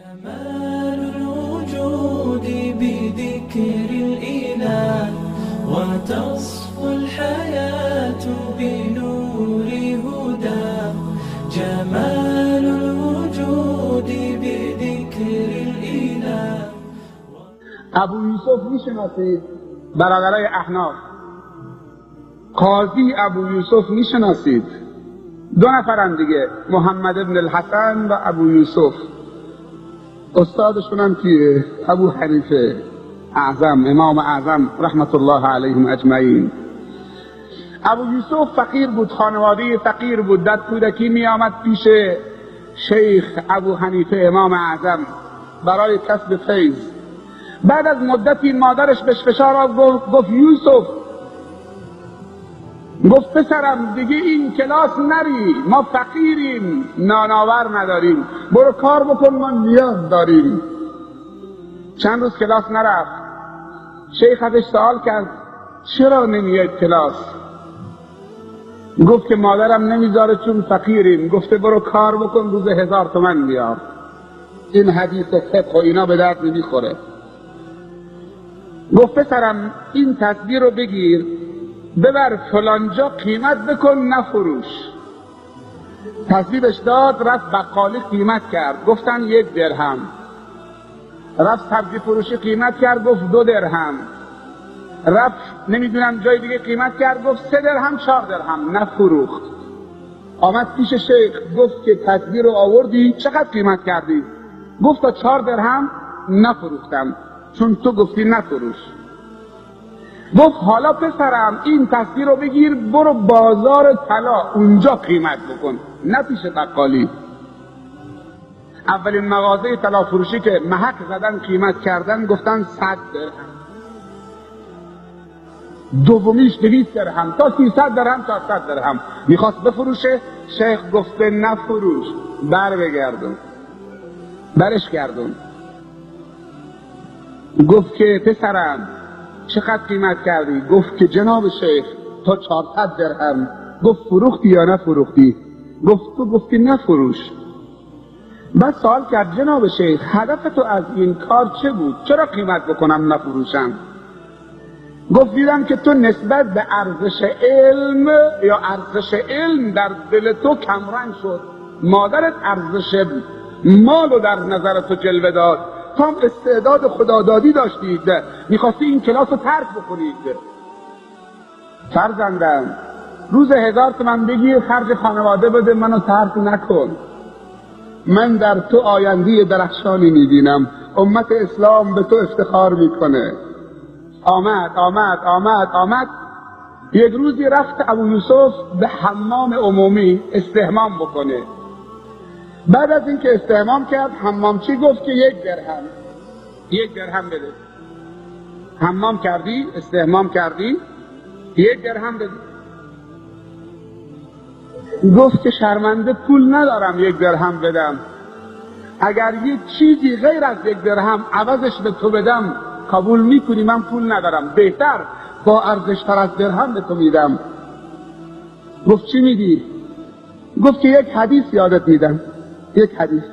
جمال الوجود بذكر الإله وتصفو الحياة بنور هدى جمال الوجود بذكر الإله. ابو یوسف میشناسید؟ برادرای احناف، قاضی ابو یوسف میشناسید؟ دو نفرن دیگه، محمد ابن الحسن و ابو یوسف. استادشون هم کیه؟ ابو حنیفه اعظم، امام اعظم رحمت الله علیهم اجمعین. ابو یوسف فقیر بود، خانواده فقیر بود. در کودکی می آمد پیش شیخ ابو حنیفه امام اعظم برای کسب فیض. بعد از مدتی مادرش بهش فشار آورد، گفت یوسف، گفت پسرم دیگه این کلاس نری، ما فقیریم، نانآور نداریم، برو کار بکن، ما نیاز داریم. چند روز کلاس نرفت. شیخ ازش سوال کرد چرا نمیاد کلاس؟ گفت که مادرم نمیذاره چون فقیریم. گفته برو کار بکن، روز 1000 تومن بیار. این حدیث و فقه و اینا به درد نمیخوره. گفت پسرم این تصویر رو بگیر ببر فلانجا قیمت بکن نفروش. تصویرش داد، رفت بقالی قیمت کرد، گفتن 1 درهم. رفت سبزی فروشی قیمت کرد، گفت 2 درهم. رفت نمیدونم جای دیگه قیمت کرد، گفت 3 درهم 4 درهم، نفروخت. آمد پیش شیخ، گفت که تصویر رو آوردی چقدر قیمت کردی؟ گفت تا 4 درهم نفروختم، چون تو گفتی نفروش. گفت حالا پسرم این تصویر رو بگیر برو بازار طلا، اونجا قیمت بکن، نه پیش بقالی. اولین مغازه طلا فروشی که محک زدن قیمت کردن، گفتن 100 درهم، دومیش 200 درهم، تا 300 درهم، 400 درهم. میخواست بفروشه، شیخ گفته نفروش، بر بگردون، برش گردون. گفت که پسرم چقدر قیمت کردی؟ گفت که جناب شیخ تا 400 درهم. گفت فروختی یا نفروختی؟ گفت تو گفتی نفروش. بعد سوال کرد جناب شیخ هدف تو از این کار چه بود؟ چرا قیمت بکنم نفروشم؟ گفت دیدم که تو نسبت به ارزش علم یا ارزش علم در دل تو کمرنگ شد. مادرت ارزش مالو در نظر تو جلوه داد، تو هم استعداد خدادادی داشتید، میخواستی این کلاس رو ترک بکنید. فرزندم روز 1000 تومن بگیر خرج خانواده بده، منو ترک نکن. من در تو آینده درخشانی میبینم، امت اسلام به تو افتخار میکنه. آمد آمد آمد آمد. یک روزی رفت ابو یوسف به حمام عمومی استحمام بکنه. بعد از اینکه استحمام کرد، حمامچی گفت که 1 درهم، 1 درهم بده. حمام کردی، استحمام کردی، 1 درهم بده. گفت که شرمنده پول ندارم 1 درهم بدم، اگر یک چیزی غیر از 1 درهم عوضش به تو بدم قبول میکنی؟ من پول ندارم، بهتر با ارزشتر از درهم به تو میدم. گفت چی میدی؟ گفت که یک حدیث یادت میدم، یک حدیث.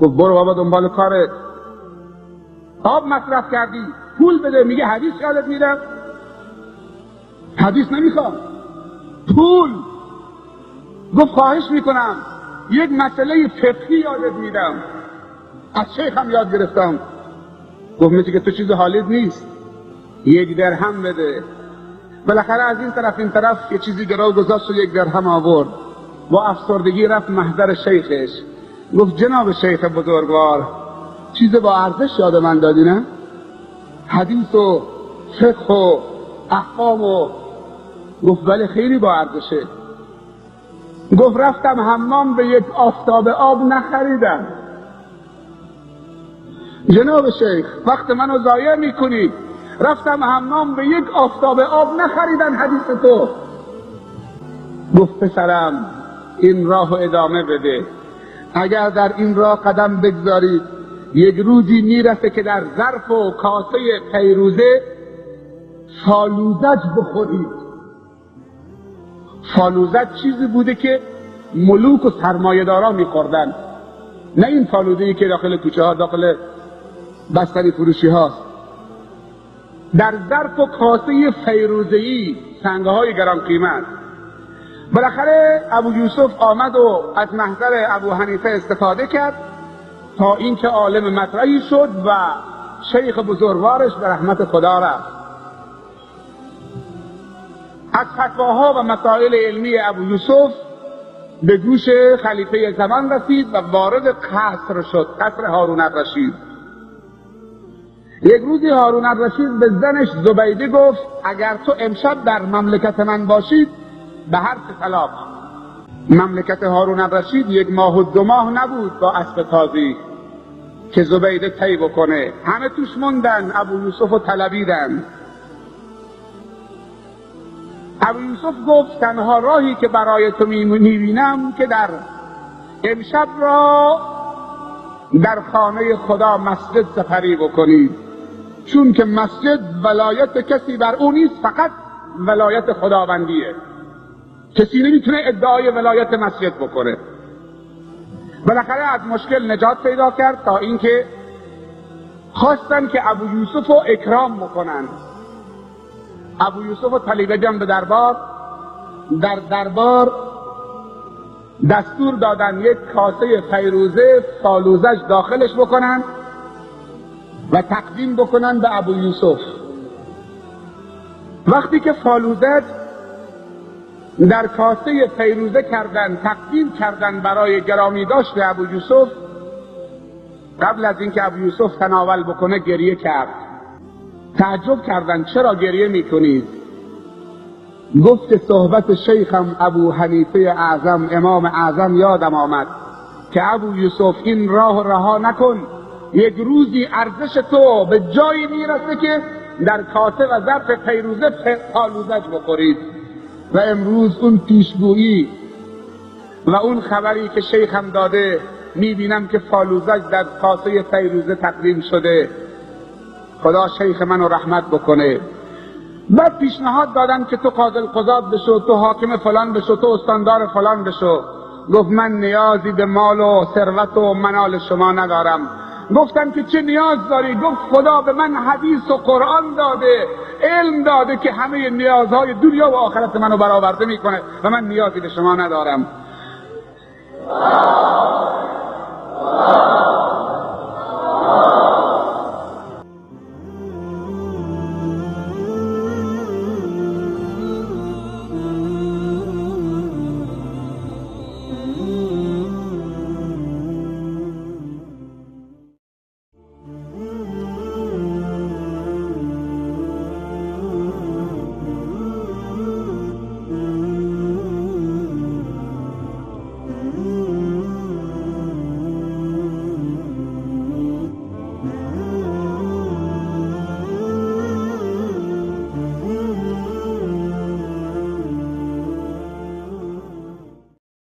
گفت برو بابا دنبال کارت، آب مصرف کردی پول بده، میگه حدیث یادت میدم؟ حدیث نمیخوام، پول. گفت خواهش میکنم یک مسئله فقهی یادت میدم، از شیخ هم یاد گرفتم. گفت میشه که تو چیز حالیت نیست، 1 درهم بده. بالاخره از این طرف این طرف یه چیزی گرو گذاشت و 1 درهم آورد. با افسردگی رفت محضر شیخش، گفت جناب شیخ بزرگوار چیز با ارزش یاد من دادی نه؟ حدیث و فقه و احکام و... گفت بله خیلی با ارزشه. گفت رفتم حمام به یک آفتاب آب نخریدم. جناب شیخ وقت منو ضایع میکنی، رفتم حمام به یک آفتاب آب نخریدن حدیث تو. گفت پسرم این راه ادامه بده، اگر در این راه قدم بگذارید یک روزی میرسه که در ظرف و کاسه پیروزه فالوذج بخورید. فالوذج چیزی بوده که ملوک و سرمایه‌دارا میخوردن. نه این فالوده‌ای که داخل کوچه ها، داخل بستنی فروشی هاست، در ظرف و کاسه فیروزه‌ای، سنگ‌های گران قیمت. بالاخره ابو یوسف آمد و از محضر ابو حنیفه استفاده کرد تا اینکه عالم مطرحی شد و شیخ بزرگوارش به رحمت خدا رفت. از فتواها و مسائل علمی ابو یوسف به گوش خلیفه زمان رسید و وارد قصر شد، قصر هارون الرشید. یک روزی هارون الرشید به زنش زبیده گفت اگر تو امشب در مملکت من باشید به هر سه طلاق. مملکت هارون الرشید 1 ماه و 2 ماه نبود با اسب تازی که زبیده طی بکنه. همه توش موندن، ابو یوسف رو طلبیدن. ابو یوسف گفت تنها راهی که برای تو میبینم که در امشب را در خانه خدا مسجد سپری بکنید، چون که مسجد ولایت کسی بر او نیست، فقط ولایت خداوندیه. کسی نمیتونه ادعای ولایت مسجد بکنه. بالاخره از مشکل نجات پیدا کرد تا اینکه خواستن که ابو یوسف رو اکرام بکنن. ابو یوسف رو طلیبه به دربار. در دربار دستور دادن یک کاسه فیروزه فالوزش داخلش بکنن و تقدیم بکنن به ابو یوسف. وقتی که فالوزش در کاسه فیروزه کردن، تقدیم کردن برای گرامی داشت ابو یوسف، قبل از اینکه ابو یوسف تناول بکنه گریه کرد. تعجب کردن چرا گریه میکنید؟ گفت صحبت شیخم ابو حنیفه اعظم، امام اعظم، یادم آمد که ابو یوسف این راه رها نکن، یک روزی ارزش تو به جایی میرسه که در کاسه و ظرف فیروزه فالوزج بخورید. و امروز اون پیشگویی و اون خبری که شیخم داده میبینم که فالوزج در کاسه فیروزه تقدیم شده. خدا شیخ منو رحمت بکنه. بعد پیشنهاد دادن که تو قاضی القضات بشو، تو حاکم فلان بشو، تو استاندار فلان بشو. گفت من نیازی به مال و ثروت و منال شما ندارم. گفتم که چه نیاز داری؟ گفت خدا به من حدیث و قرآن داده، علم داده که همه نیازهای دنیا و آخرت منو برآورده میکنه و من نیازی به شما ندارم.